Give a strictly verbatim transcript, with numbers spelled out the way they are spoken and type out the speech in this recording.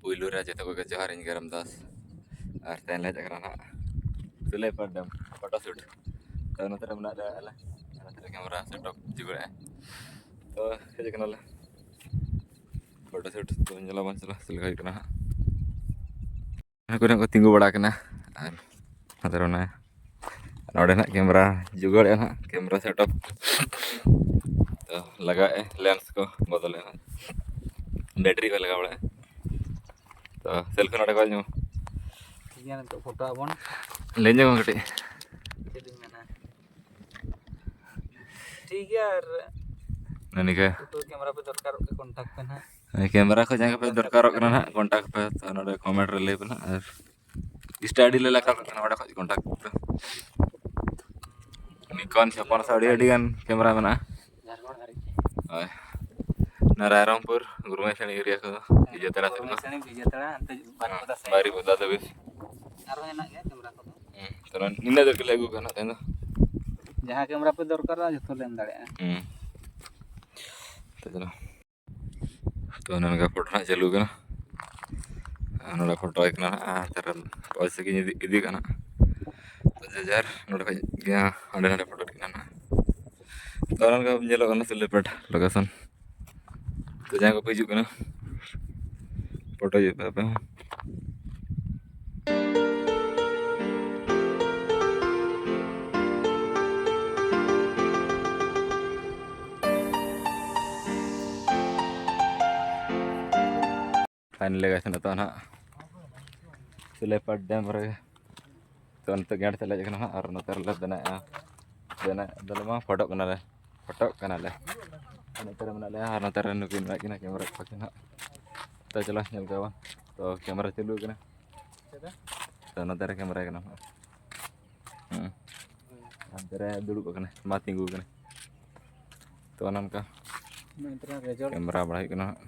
ᱯᱩᱭᱞᱩ ᱨᱮ ᱡᱚᱛᱚ ᱠᱚᱜᱮ ᱡᱚᱦᱟᱨ, ᱤᱧ ᱜᱮ ᱨᱟᱢᱫᱟᱥ᱾ ᱟᱨ ᱛᱮᱦᱮᱧ ᱞᱮ ᱦᱮᱡ ᱟᱠᱟᱱᱟ ᱱᱟᱦᱟᱜ ᱥᱩᱞᱟᱹᱭᱯᱟᱲ ᱰᱮᱢ ᱯᱷᱳᱴᱳ ᱥᱩᱴ᱾ ᱛᱚ ᱱᱚᱛᱮ ᱨᱮ ᱢᱮᱱᱟᱜ ᱞᱮᱭᱟ ᱟᱞᱮ, ᱱᱚᱛᱮ ᱨᱮ ᱠᱮᱢᱮᱨᱟ ᱥᱮᱴᱟᱯ ᱡᱩᱜᱟᱹᱲᱮᱜᱼᱟ᱾ ᱛᱚ ᱦᱮᱡ ᱟᱠᱟᱱᱟᱞᱮ ᱯᱷᱳᱴᱳ ᱥᱩᱴ᱾ ᱛᱚ ᱧᱮᱞᱟ ᱵᱚᱱ ᱪᱟᱞᱟᱜ ᱪᱮᱫ ᱞᱮᱠᱟ ᱦᱩᱭᱩᱜ ᱠᱟᱱᱟ ᱦᱟᱸᱜ᱾ ᱚᱱᱟ ᱠᱚᱨᱮ ᱠᱚ ᱛᱤᱸᱜᱩ ᱵᱟᱲᱟ ᱠᱟᱱᱟ᱾ ᱟᱨ ᱱᱚᱛᱮ ᱨᱮ ᱚᱱᱟ ᱱᱚᱰᱮ ᱱᱟᱜ ᱠᱮᱢᱮᱨᱟ ᱡᱩᱜᱟᱹᱲᱮᱜᱼᱟ ᱱᱟᱜ, ᱠᱮᱢᱮᱨᱟ ᱥᱮᱴᱟᱯ᱾ ᱛᱚ ᱞᱟᱜᱟᱣᱮᱜᱼᱟ, ᱞᱮᱱᱥ ᱠᱚ ᱵᱚᱫᱚᱞᱮᱜᱼᱟ ᱱᱟᱜ, ᱵᱮᱴᱨᱤ ᱠᱚ ᱞᱟᱜᱟᱣ ᱵᱟᱲᱟᱜᱼᱟ᱾ ᱛᱚ ᱥᱮᱞᱯᱷᱤ ᱱᱚᱰᱮ ᱠᱷᱚᱱ ᱧᱟᱢ᱾ ᱴᱷᱤᱠ ᱜᱮᱭᱟ, ᱱᱤᱛᱚᱜ ᱯᱷᱳᱴᱳ ᱟᱵᱚᱱ᱾ ᱞᱟᱹᱭ ᱧᱚᱜ ᱠᱟᱹᱴᱤᱡ᱾ ᱪᱮᱫ ᱤᱧ ᱢᱮᱱᱟ? ᱴᱷᱤᱠ ᱜᱮᱭᱟ, ᱟᱨ ᱱᱤᱝᱠᱟᱹ ᱯᱷᱳᱴᱳ ᱠᱮᱢᱮᱨᱟ ᱯᱮ ᱫᱚᱨᱠᱟᱨᱚᱜ ᱠᱷᱟᱱ ᱠᱚᱱᱴᱟᱠᱴ ᱯᱮ ᱱᱟᱦᱟᱜ᱾ ᱠᱮᱢᱮᱨᱟ ᱠᱚ ᱡᱟᱦᱟᱸᱭ ᱠᱚᱯᱮ ᱫᱚᱨᱠᱟᱨᱚᱜ ᱠᱟᱱᱟ ᱱᱟᱦᱟᱜ, ᱠᱚᱱᱴᱟᱠᱴ ᱯᱮ᱾ ᱛᱚ ᱱᱚᱰᱮ ᱠᱚᱢᱮᱱᱴ ᱨᱮ ᱞᱟᱹᱭ ᱯᱮ ᱱᱟᱦᱟᱜ, ᱟᱨ ᱥᱴᱟᱰᱤ ᱞᱮ ᱞᱟᱜᱟᱣ ᱠᱟᱱᱟ, ᱚᱸᱰᱮ ᱠᱷᱚᱡ ᱠᱚᱱᱴᱟᱠᱴ ᱯᱮ᱾ ᱱᱤᱠᱚᱱ ᱪᱷᱟᱯᱟᱱ ᱥᱚ ᱟᱹᱰᱤ, ᱟᱹᱰᱤ ᱜᱟᱱ ᱠᱮᱢᱮᱨᱟ ᱢᱮᱱᱟᱜᱼᱟ᱾ ᱡᱷᱟᱨᱠᱷᱚᱸᱰ ᱫᱷᱟᱹᱨᱤᱡ ᱜᱮ᱾ ᱦᱳᱭ᱾ ᱚᱱᱟ ᱨᱟᱭᱨᱚᱝᱯᱩᱨ, ᱜᱩᱨᱢᱮᱥᱟᱹᱲᱤ ᱮᱨᱤᱭᱟ ᱠᱚᱫᱚ ᱵᱤᱡᱮᱛᱟᱲᱟ ᱥᱮᱫ ᱠᱚ᱾ ᱜᱩᱨᱢᱮᱥᱟᱹᱲᱤ, ᱵᱤᱡᱮᱛᱟᱲᱟ, ᱦᱟᱱᱛᱮ ᱦᱮᱸ, ᱵᱟᱨᱤᱯᱟᱫᱟ ᱥᱮᱫ᱾ ᱵᱟᱨᱤᱯᱟᱫᱟ ᱫᱷᱟᱹᱵᱤᱡ᱾ ᱟᱨᱦᱚᱸ ᱦᱮᱱᱟᱜ ᱜᱮᱭᱟ ᱠᱮᱢᱮᱨᱟ ᱠᱚᱫᱚ᱾ ᱦᱩᱸ, ᱛᱚ ᱱᱤᱱᱟᱹᱜ ᱫᱚ ᱠᱷᱟᱹᱞᱤ ᱟᱹᱜᱩ ᱠᱟᱜᱼᱟ ᱱᱟᱜ ᱛᱮᱦᱮᱧ ᱫᱚ᱾ ᱡᱟᱦᱟᱸ ᱠᱮᱢᱮᱨᱟ ᱯᱮ ᱫᱚᱨᱠᱟᱨᱚᱜᱼᱟ, ᱡᱚᱛᱚ ᱞᱮ ᱮᱢ ᱫᱟᱲᱮᱭᱟᱜᱼᱟ᱾ ᱦᱩᱸ᱾ ᱛᱚ ᱪᱚᱞᱚ᱾ ᱛᱚ ᱱᱚᱝᱠᱟ ᱯᱷᱳᱴᱳ ᱱᱟᱜ ᱪᱟᱹᱞᱩ ᱠᱟᱱᱟ᱾ ᱟᱨ ᱱᱚᱰᱮ ᱯᱷᱳᱴᱳ ᱟᱭ ᱠᱟᱱᱟ ᱱᱟᱜ, ᱟᱨ ᱛᱟᱨ ᱯᱚᱭᱥᱟ ᱜᱤᱧ ᱤᱫᱤ, ᱤᱫᱤ ᱠᱟᱜᱼᱟ ᱱᱟᱜ᱾ ᱛᱚ ᱡᱮ ᱡᱟᱨ ᱱᱚᱰᱮ ᱠᱷᱚᱡ ᱜᱮ ᱦᱟᱸᱜ ᱦᱟᱸᱰᱮ ᱱᱟᱰᱮ ᱯᱷᱳᱴᱳ ᱠᱟᱱᱟ ᱱᱟᱜ᱾ ᱛᱚ ᱱᱚᱝᱠᱟ ᱧᱮᱞᱚᱜ ᱠᱟᱱᱟ ᱥᱩᱞᱟᱹᱭᱯᱟᱲ ᱞᱳᱠᱮᱥᱚᱱ᱾ ᱛᱚ ᱡᱟᱦᱟᱸᱭ ᱠᱚᱯᱮ ᱦᱤᱡᱩᱜ ᱠᱟᱱᱟ, ᱯᱷᱳᱴᱳ ᱦᱤᱡᱩᱜ ᱯᱮ ᱟᱯᱮ ᱦᱚᱸ᱾ ᱯᱷᱟᱭᱱᱟᱞᱤ ᱜᱟᱭᱥ, ᱱᱤᱛᱚᱜ ᱱᱟᱦᱟᱜ ᱥᱩᱞᱟᱹᱭᱯᱟᱲ ᱰᱮᱢ ᱨᱮ᱾ ᱛᱚ ᱱᱤᱛᱚᱜ ᱜᱮᱴ ᱛᱮᱞᱮ ᱦᱮᱡ ᱟᱠᱟᱱᱟ ᱱᱟᱦᱟᱜ, ᱟᱨ ᱱᱚᱛᱮ ᱨᱮᱞᱮ ᱵᱮᱱᱟᱣᱮᱫᱼᱟ, ᱵᱮᱱᱟᱣ ᱫᱚᱞᱮ ᱵᱟᱝ, ᱯᱷᱳᱴᱳᱜ ᱠᱟᱱᱟᱞᱮ, ᱯᱷᱳᱴᱳᱜ ᱠᱟᱱᱟᱞᱮ᱾ ᱟᱨ ᱱᱚᱛᱮ ᱨᱮ ᱢᱮᱱᱟᱜ ᱞᱮᱭᱟ, ᱟᱨ ᱱᱚᱛᱮ ᱨᱮ ᱱᱩᱠᱤᱱ ᱢᱮᱱᱟᱜ ᱠᱤᱱᱟ ᱠᱮᱢᱮᱨᱟ ᱠᱚ ᱱᱟᱦᱟᱜ᱾ ᱛᱚ ᱪᱚᱞᱚ ᱧᱮᱞ ᱠᱚᱣᱟ ᱵᱚᱱ᱾ ᱛᱚ ᱠᱮᱢᱮᱨᱟ ᱪᱟᱹᱞᱩ ᱟᱠᱟᱱᱟ᱾ ᱛᱚ ᱱᱚᱛᱮ ᱨᱮ ᱠᱮᱢᱮᱨᱟ ᱠᱟᱱᱟ ᱱᱟᱦᱟᱜ᱾ ᱦᱩᱸ᱾ ᱦᱟᱱᱛᱮ ᱨᱮ ᱫᱩᱲᱩᱵ ᱟᱠᱟᱱᱟ, ᱢᱟ ᱛᱤᱸᱜᱩ ᱟᱠᱟᱱᱟ᱾ ᱛᱚ ᱚᱱᱮ ᱚᱱᱠᱟ ᱱᱚᱛᱮ ᱨᱮ ᱨᱮᱡᱟᱞᱴ᱾ ᱠᱮᱢᱮᱨᱟ ᱵᱟᱲᱟ ᱦᱩᱭᱩᱜ ᱠᱟᱱᱟ ᱦᱟᱸᱜ᱾